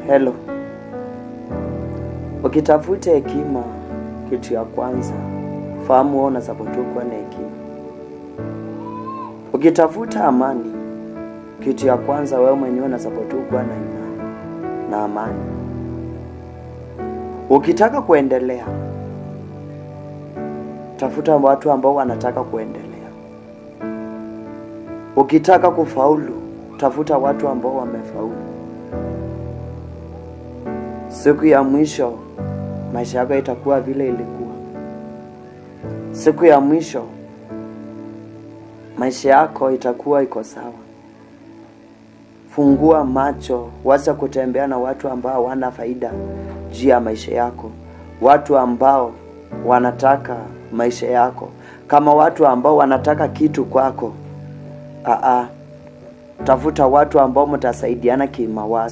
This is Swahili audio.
Hello. Ukitafuta hekima, kitu ya kwanza fahamu wewe unasapoti kuwa na hekima. Ukitafuta amani, kitu ya kwanza wewe mwenyewe unasapoti kuwa na imani na amani. Ukitaka kuendelea, tafuta watu ambao wanataka kuendelea. Ukitaka kufaulu, tafuta watu ambao wamefaulu. Siku ya mwisho maisha yako itakuwa vile ilikuwa. Siku ya mwisho maisha yako itakuwa iko sawa. Fungua macho, wacha kutembea na watu ambao hawana faida juu ya maisha yako, watu ambao wanataka maisha yako, kama watu ambao wanataka kitu kwako. Aa, tafuta watu ambao mtasaidiana kimawazo.